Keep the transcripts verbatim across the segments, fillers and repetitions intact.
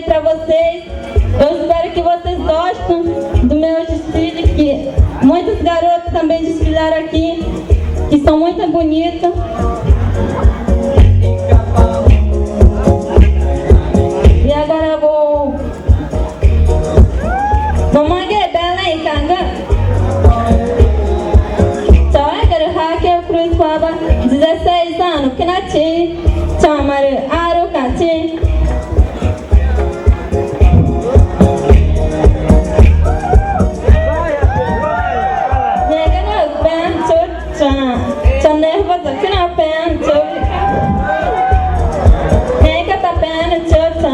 Para vocês. Eu espero que vocês gostem do meu desfile, que muitos garotos também desfilaram aqui, que são muito bonitos. E agora eu vou, vamos aqui, Belém, canga. Tchau, é, quero Raquel Cruz Coaba, dezesseis anos, que nasci, chama Arucati. Ngẽxguma na pena chocho, chocho nervoso que na pena chocho. Ngẽxguma tá pena chocho.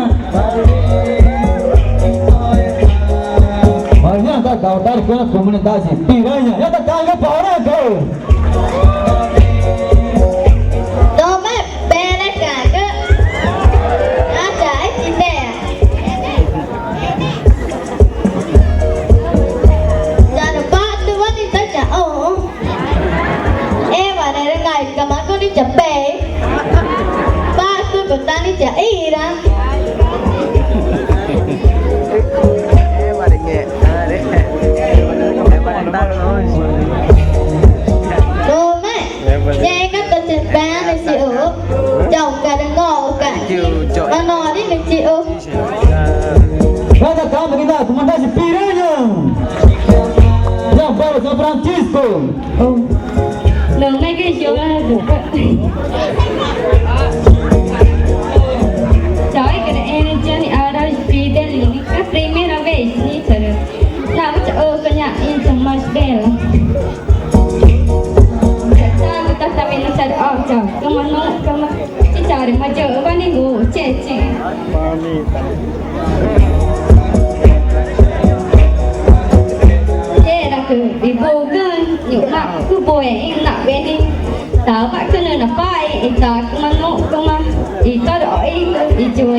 Mas não, tá, tá, tá, tá, comunidade Piranha, já tá, tá, já tá, né, cara? Toma, pera, cara. Ah, tá, esse ideia. Cara, pato, vou te dar, oh. Eva, né, cara, camaco de chapéu. Pato, botar de ira. Tome. Chega, tô te vendo, tio. Tchau, cara, não, cara. Mas não, ali, tio. Cada calma, que dá, comandante Piranha. João Paulo, São Francisco. Oh. Não, não é que joga. Tchau, é que ele tinha, agora os filhos dele, a primeira vez, né, tchau? Não, tchau, oh, que já, então, mais bela. Tata, tata, mena, tata, oh, tata, kama no, kama, cicare, ma, jo, ba, ni, gu, che, che. Che, ra, ku, i, bu, gu, nyu, ma, ku, bu, e, i, na, be, ni. Ta, ba, ku, nu, na, pa, i, i, ta, kama no, kama, i, ta, ro, i, i, ju, e,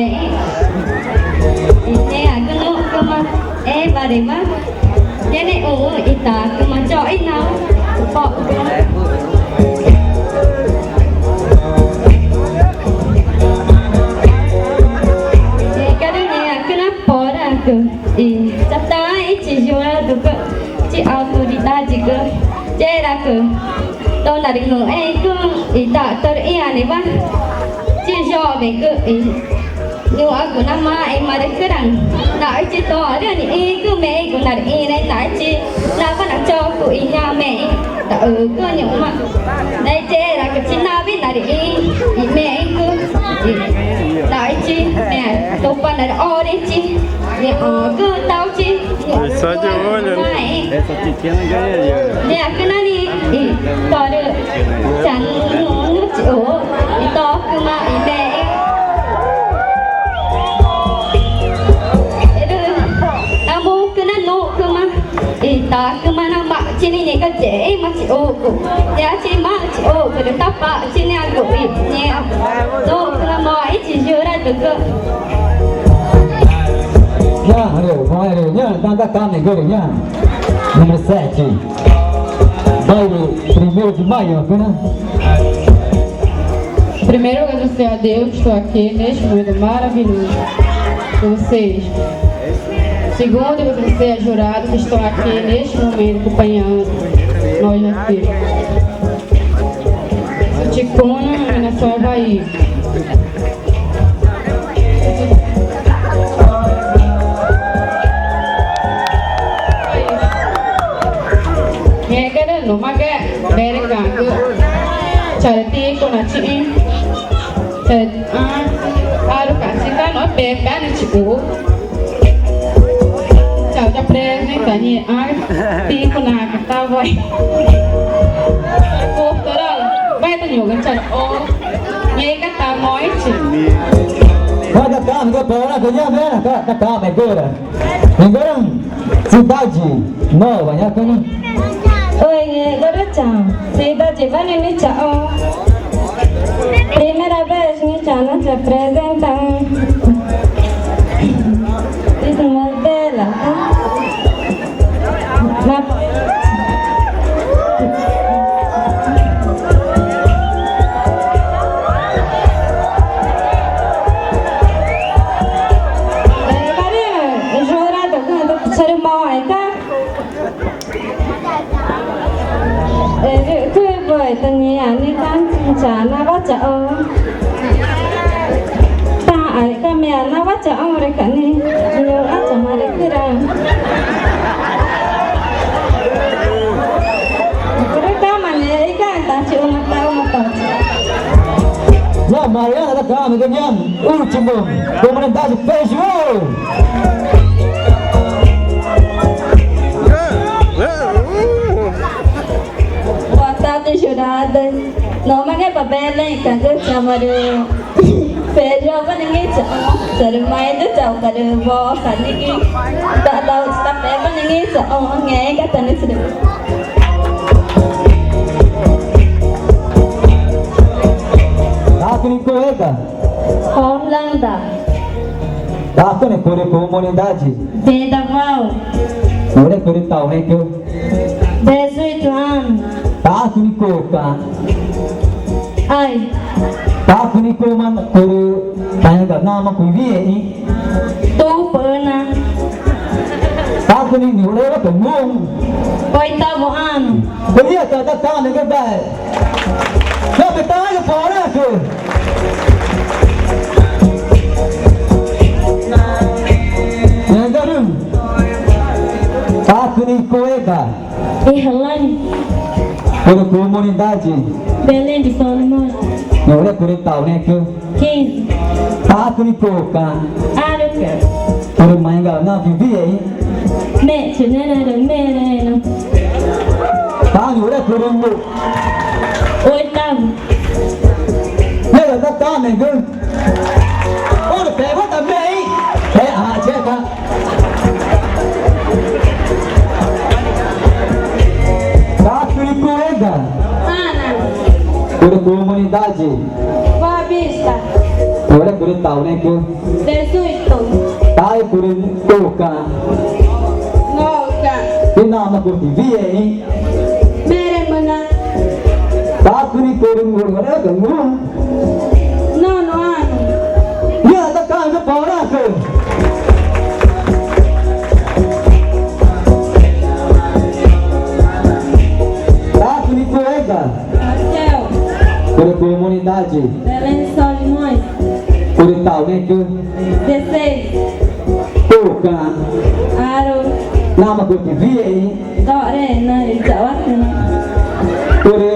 i, ne, a, ku, no, kama. E, ba, re, ba. Tiene u, i, ta, kama, jo, i, na, po, ku. E, ka, ru, ne, a, ku, na, po, ra, ku. I, ta, ta, i, chi, ju, ra, du, ku. Chi, autoridade, ku. Che, ra, ku. Tona ri nu e ku i ta tor i ani ba. Chi jovem ku i. Ñu agu na ma e mare kuran. Na i chi to ri ani i ku me i ku na ri i re na i chi. Na ba na cho ku i nya me i. Ta u ku ñu ma. Na i che ra ku chi na bi na ri i. I me i ku. I. Na i chi me. To pa na ri o ri chi. Nya, ó, ku tau chi. Só de olho, né? Essa pequena ganha ali, ó. Nya, ku nani, i, toru, chan, nu, chi, o, i, to, ku, ma, i, me, i. Eru, amu, ku, na, nu, ku, ma, i, ta, ku, ma, na, ma, chi, ni, ni, ka, che, i, ma, chi, o, ku. Nya, chi, ma, chi, o, ku, ta, pa, chi, ni, a, ku, i, nya. Nu, ku, na, ma, i, chi, ju, ra, du, ku. Nya, valeu, valeu, nya, da, da, tá, negório, nya. Número sete. Baile primeiro de maio, né? Primeiro, agradecer a Deus, estou aqui neste momento maravilhoso com vocês. Segundo, agradecer a jurados que estão aqui neste momento acompanhando nós aqui. Ticuna, Minas Havaí. Ngẽxguma rü numa ga Mérika ga charüticunachi, char-, ah, arucachi ga no pepe na chiu. Chau, ya presenta ni, ah, ticunaca, tá, vai. Cultural, vai, tá, nhuga, chau, ó. Ngẽxguma tá, noite. Vai, tá, tá, amiga, para, tá, tá, tá, tá, agora. Agora, Cidade Nova, né, Tânia? Oi, agora tchau. Cidade Nova, né, tchau. Primeira vez, né, tchau, não te apresenta. Isso, uma bela, tá? Uma Taxü̃ nixĩ i tanchaxü̃ nawa chaxũ. Taxü̃ aixcüma nawa chaxũ rü caxi nixĩ i ñuxã chamarücüraxü̃. Rü cama nixĩ i caxü̃ taxü̃ chixuxü̃ na taxuma tochi. Ya Mariana, da cama genial. Último. Comunidade Feijoada. Boa tarde, jurada. Nomaxü̃ ngẽma Belém, cagüxü̃ chamarü Feijó, wa nixĩ i chaxũ, charü Maidü, chaxu carü Boca nixĩ. Tadau tapeba nixĩ i chaxũ, ngẽxguma tanüxü̃ churü. Taxacüni curü ega? Holanda. Taxacüni curü comunidade? Vendaval. Ngẽxguma curü taunecü? Dezoito anos. Taxacüni curü caxü̃? Ai. Taxacüni curü ma, curü taxü̃ ga namaxã curü i wüxiexü̃? Tupana. Taxacüni ngurue wa canguru? Oitavo ano. Queria cantar também, que vai. Não, que tá aí, porra, que. Taxacüni curü ega? Irlane. Curü comunidade? Belém de Solimões. Ngẽxguma curü taunecü? Quinze. Taxacüni curü caxü̃? Aruca. Curü maĩgaba namaxã curü i wüxiexü̃? Mexchi, nena, rü merena. Taxacüni curü? Oitavo. Nena, da tamegü. Oro, pegou também, hein? É, ah, tcheca. Taxacüni curü ega? Ana. Curü comunidade? Boa Vista. Ngẽxguma curü taunecü? Dezoito. Taxacüni curü caxü̃? Ngoca. Namaxã curü i wüxiexü̃? Meremüna. Taxacüni curü ngurue wa canguru? Nono ano. Ngẽma da cama poracü. Taxacüni curü ega? Marcel. Curü comunidade? Belém de Solimões. Curü taunecü? Dezesseis. Curü caxü̃? Aru. Namaxã curü i wüxiexü̃? Doxrena, i chauatena. Curü,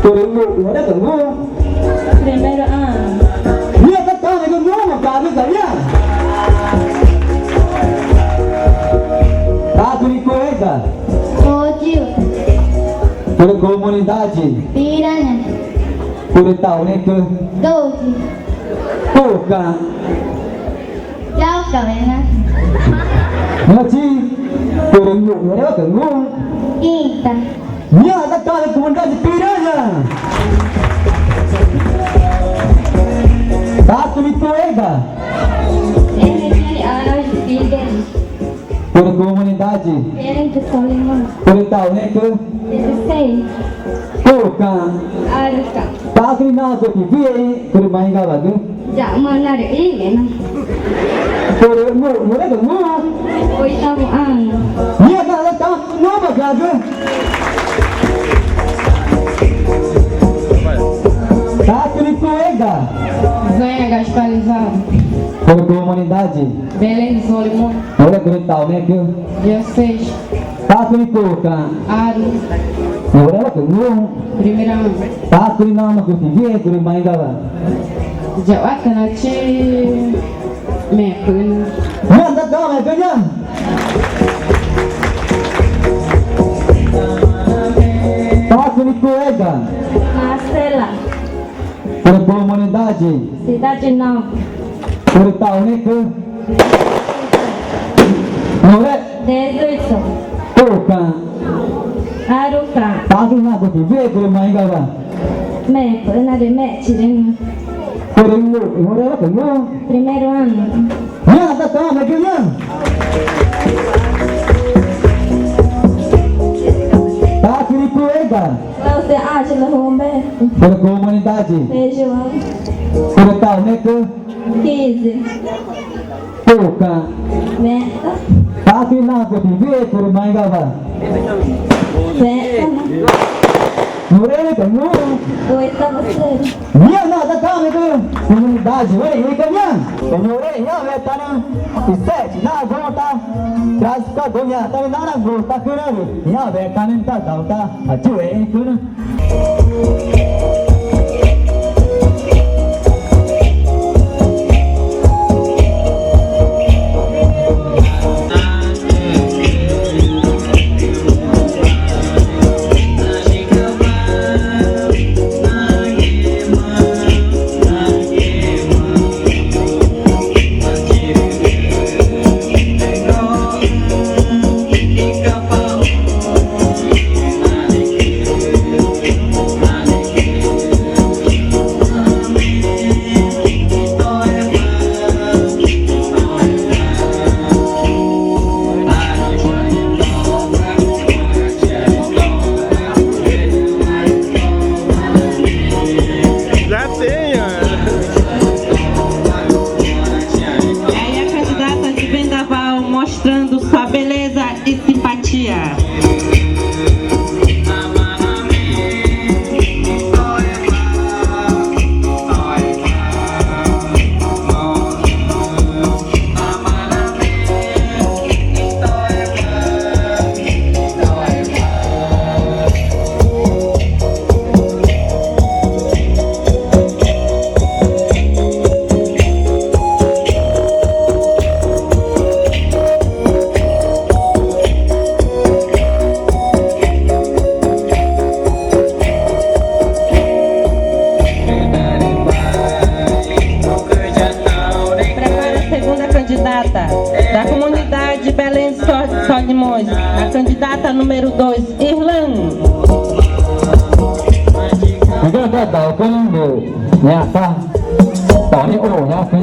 curü ngurue wa canguru? Primeiro ano. Ia, da tamegü, numa, cabe, cabe. Taxacüni curü ega? Odio. Curü comunidade? Piranha. Curü taunecü? Doze. Curü caxü̃? Jauca, wena. Nati, curü ngurue wa canguru? Quinta. Ngẽma da cama curü comunidade Piranha. Taxacüni curü ega? Curü comunidade? Belém de Solimões. Curü taunecü? Dezesseis. Curü caxü̃? Aruca. Taxacüni namaxã curü i wüxiexü̃, curü maĩgabagü? Jama narüxĩgüna. Curü ngurue wa canguru? Oitavo ano. Ngẽma da cama, numa, cabe. Taxacüni curü ega? Zéia Gaspar Lizardo. Curü comunidade? Belém de Solimões. Ngẽxguma curü taunecü? Dia seis. Taxacüni curü caxü̃? Aru. Ngurue wa canguru? Primeiro ano. Taxacüni namaxã curü i wüxiexü̃, curü maĩgaba? Jauatena, chi mepüna. Ngẽma da cama, mepüna. Taxacüni curü ega? Marcela. Curü comunidade? Cidade Nova. Curü taunecü? Ngurue? Dezoito. Curü caxü̃? Aruca. Taxacüni namaxã curü i wüxiexü̃, curü maĩgaba? Mepüna rü mexchirüna. Curü ngurue wa canguru? Primeiro ano. Ngẽma da cama, mepüna. Taxacüni curü ega? Cláudia Ângela Romero. Curü comunidade? Feijoada. Curü taunecü? Quinze. Curü caxü̃? Venta. Taxacüni namaxã curü i wüxiexü̃, curü maĩgaba? Venta. Oitava série. Ñaã naxca̱x tama i comunidade wüxi ixĩxü̃ca̱x ñaã, i ñuxre i ñaã wetanüxü̃ i seti naxgu tá, trazca duü̃xü̃ ñaã tá nanagu tá cüna rü i ñaã wetanüxü̃ tadau tá, achiü̃ wüxi ixĩxü̃ca̱x ñaã. Já tem, ó. Aí a candidata de Vendaval mostrando sua beleza e simpatia. Prepara a segunda candidata, da comunidade Belém de Só-, Solimões, a candidata número dois, Irlan. Candidata, o candidata. Ñaã tá. Tá, né? Ô, ñaã tá.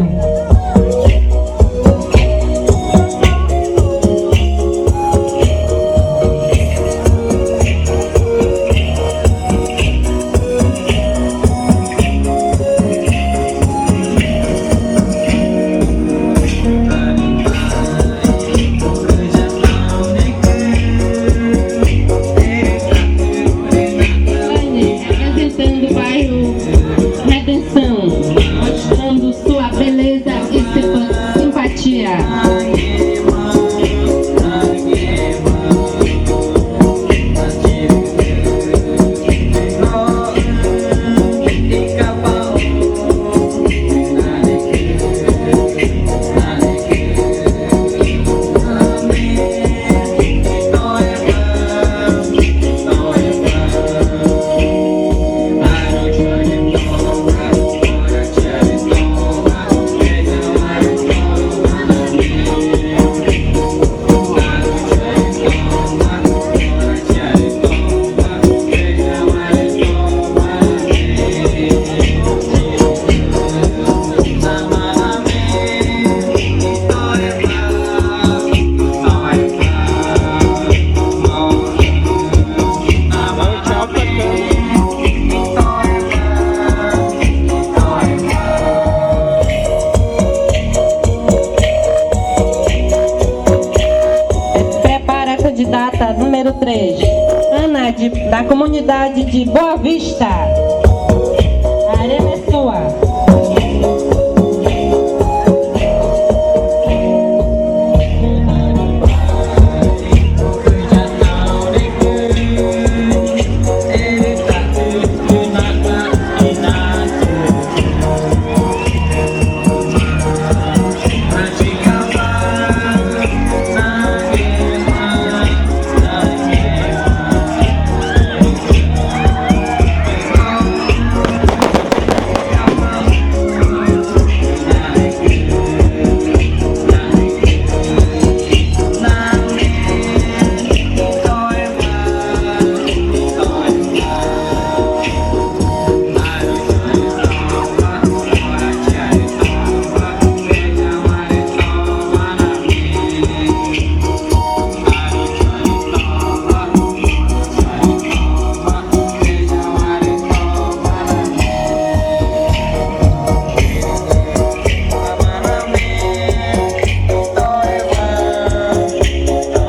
Representando o bairro Redenção, mostrando sua beleza e simpa-, simpatia. Prepara a candidata número três, Ana, de, da comunidade de Boa Vista. A arena é sua.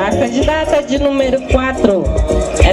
A candidata de número quatro é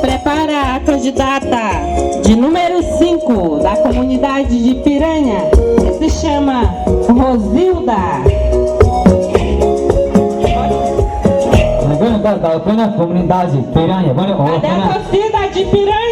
Prepara a candidata de número cinco da comunidade de Piranha, que se chama Rosilda. Agora da, da, da comunidade Piranha. Cadê a torcida de Piranha?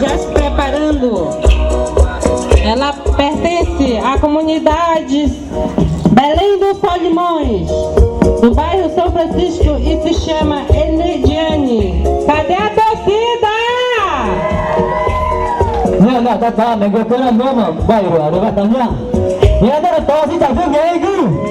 Já se preparando. Ela pertence à comunidade Belém dos Solimões, do bairro São Francisco, e se chama Energiane. Cadê a torcida? Não, não, tá, tá, mas eu quero a mesma, vai, vai, vai, tá, não. E agora a torcida do Grego.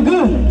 ixĩxü̃cagü.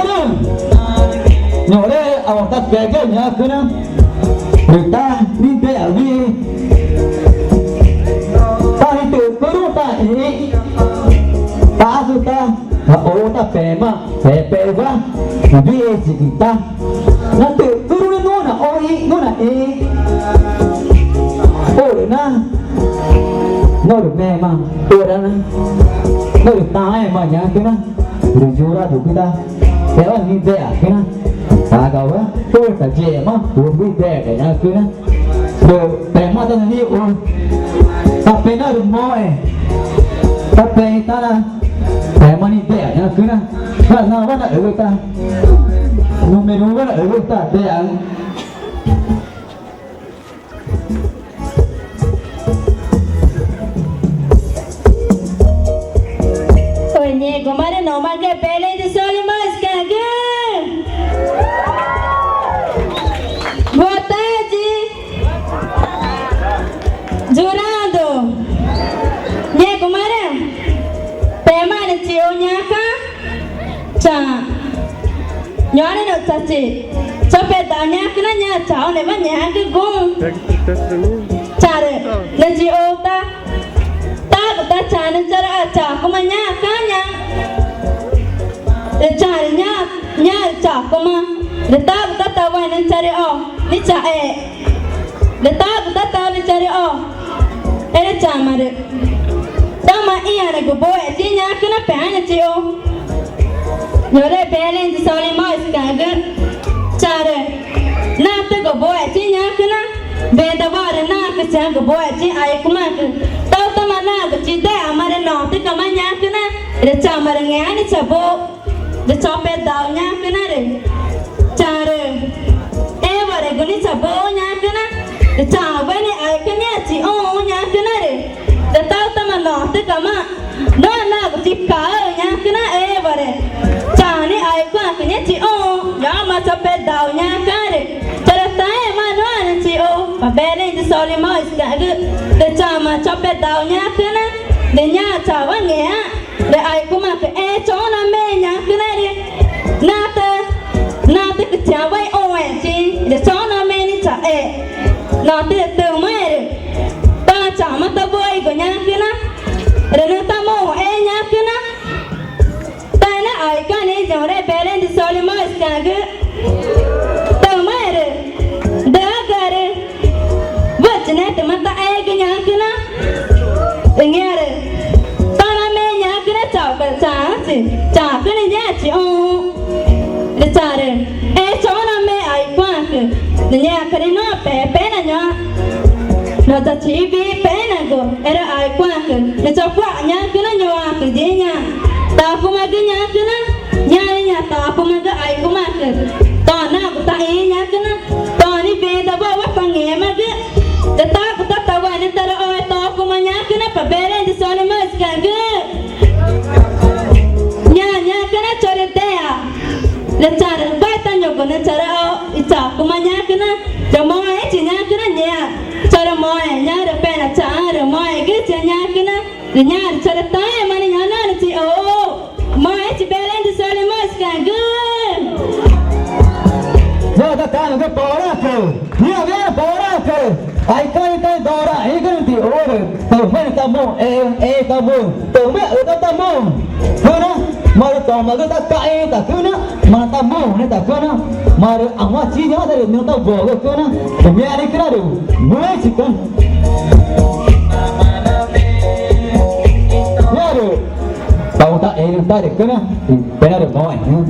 Tücürü, ñuxre i awa tá pegü ñacüna, rü tá nidexa wüxi, tá nitücürü tá ixĩ, taxu tá, taxu tá pemaã pepexüwa wüxi yigü tá. Na tücürü nua naxũ i nua naxĩ, ore na norü mema, ore na norü taãẽma ñacüna, rü juradogu tá ewa nidexa cüna, tagawa ore ta yema wüxi i dexa ñacüna. Rü pemaã tá nanixu, tá pena rü moxẽ, tá pexü̃ tá na pemaã nidexa ñacüna. Tá nawa naxügü tá, númerowa naxügü tá dexa. Oi, ngẽxgumarüü̃, nuxmaxẽ benedicione Moscagü. Boa tarde. Jurado, ngẽxgumarüü̃, pemaã nüxü̃ tchixu ñaca̱x, tcha, ñuxãne nuxca̱x tchi, tchapedau ñacüna, ñaã tchaunewa ñaxü̃gügu. Tcharü nüxü̃ tchixu tá, taxgu tá tchane tcharüxã tchaucuma ñaca̱x ñaã, rü tcharü ñaã, ñaã rü tchaucuma, rü taxgu tá tauane nüxü̃ tcharüxo nixĩ tchae, rü taxgu tá tauane nüxü̃ tcharüxo, erü tchama rü tá Rü gubuechi ñacüna peaxü̃ na chixu. Ñuxre Belén de Solimõesüca̱xgü. Charü, natügu buechi ñacüna, wedawa rü nacüchiãgu buechi aixcumaãcü. Tãũtáma nagu chideama rü notücama ñacüna, rü choma rü ngexani chabuxü̃ rü chopedau ñacüna rü. Charü, ẽwarügu ni chabuxü̃ ñacüna, rü chawa ni aixcüma niã chixuxü̃ ñacüna rü. Rü tãũtáma notücama nuã nagu chicaxü̃ ñacüna, ẽwarü chaxni aixcuãcü niã chixuxü̃, ñoma chopedau ñaca̱x rü. Chorü taxẽẽma nuã na chixu, pa Belén de Solimõesüca̱xgü, rü choma chopedau ñacüna, rü ñaã chawa ngexã, rü aixcumaãcü ẽ choxü̃ name ñacüna rü. Natü, natücüchiãwa i uxẽchi, rü choxü̃ name ni chaxe. Notürü tümaẽ rü, ta choma ta wüxigu ñacüna, rü nüxü̃ ta muxẽ ñacüna. Taxina aixcüma niĩ, Ñuxre Belén de Solimõesüca̱xgü. Tümaẽ rü, düxü̃gü rü wüxi netüma ta ẽgü ñacüna. Rü ngẽma rü, ta name ñacüna chauxca̱x chaxü̃chi, chaxcüna niã chixuxü̃. Rü charü, ẽ choxü̃ name aixcuãcü. Rü ngẽmaca̱x rü nuã pepexna ñuxãcü, rü chachixi wüxi pexnagu, erü aixcuãcü rü chacua̱x ñacüna ñuxãcü yiĩ ñaã tacumagü ñacüna. Ñaã niĩ ñaã tacumagü aixcumaãcü, to nagu taxĩ ñacüna, to ni wedawa pa ngẽxmagü. Rü tagu ta taxuenetarüxü̃ i tocuma ñacüna, pa Belén de Solimõesüca̱xgü. Ñaã ñacüna chorü dexa, rü charü wayuexü̃ ta ñuxgu nüxü̃ charüxao i tacuma ñacüna, rü moxẽchi ñacüna. Ngẽma chorü moxẽ ñaã rü pexna chaxã rü moxẽgüchi ñacüna. Rü ñaã rü chorü taxẽẽma nixĩ ñaã nuã na chixu. Moxẽchi Belén de Solimõesüca̱xgü. Ñaã ta tanagü poraãcü, ñaã wena poraãcü. Aixcüma i ta doraxü̃gü na chixu rü, tümaẽ ta muxẽ, e ta muxẽ, tümaẽ üta ta muxẽ. Cüna, marü tomagü ta caxĩ ta cüna, marü ta muxẽ ta cüna, marü ãwa chi ñaã ta rü nüxü̃ ta wüxü̃gü cüna, rü ñaã ni cüna rü, muxẽchi cüna.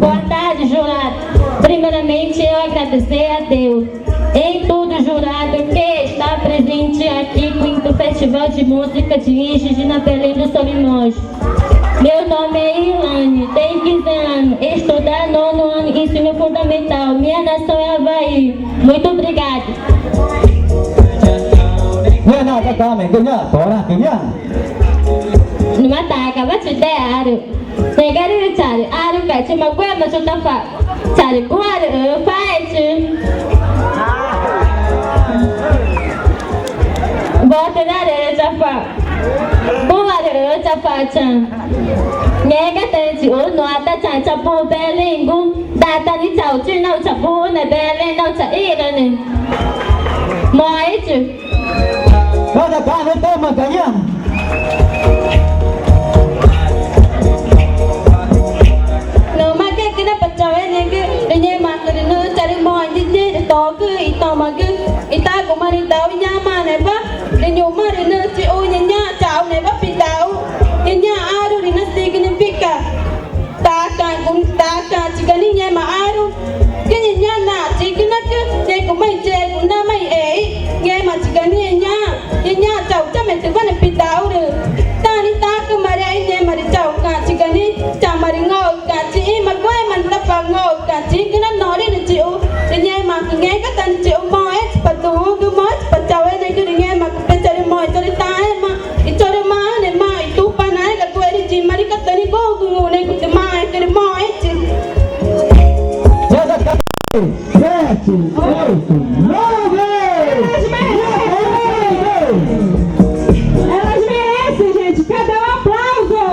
Boa tarde, jurado. Primeiramente, eu agradecer a Deus em tudo, jurado, que está presente aqui com o Festival de Música de Índios de Napelém do Solimões. Meu nome é Irlane, tenho quinze anos, estudo nono ano ensino fundamental. Minha nação é Havaí. Muito obrigada. Ñaã naxca̱x tame cüna, tona cüna. Numa tacawa chidexarü. Ngẽxgumarüü̃ charü ãruca̱x chima guxema chutafa. Charü guxarüü̃, faechi. Botürarüü̃ chafa. Guxarüü̃ chafa chaxã. Ngẽxguma ta chixu nuã ta chaxã chapuxü̃ Beléngu. Data ni chauchi nau chapuxü̃ne Belén nau chaxĩrüne. Moẽchi. Cada cana toma caña. Nüma que cana pa chaueneẽgü, rü ngẽmaãcü rü nüxü̃ charümoxẽ yiĩ rü tocü i tomagü, i taguma rü dau i ñaã marünewa, rü ñu̱xma rü nüxü̃ chixu i ñaã chaunewa pidau, i ñaã ãru rü na significa. Tacaxgu, tacaxchiga ni ngẽma ãru. Rü ngẽma naxchiga nacü, ngẽxguma i yexgu namaã i ixĩxü̃, ngẽmachiga ni i ñaã, i ñaã chauchametüwa na pidau rü. Tani tacüma rü i ngẽma rü chaucaxchiga ni, chama rü ngoxücaxchiĩma guxema na pa ngoxücaxchiĩgü na noxri na chixu. Rü ngẽmaãcü ngẽxguma ta na chixu moxẽchi pa duü̃xü̃gü, moxẽchi pa chaueneẽgü rü ngẽmaãcü pexü̃ charümoxẽ charütaãẽma. I chorü maxü̃nemaã i Tupanaéga duü̃xi rü yimarüca̱x ta niguxü̃gu ngunexü̃gu tümaẽcü rü moxẽchi. Sete, oito, nove. Elas merecem, gente. Cadê o aplauso?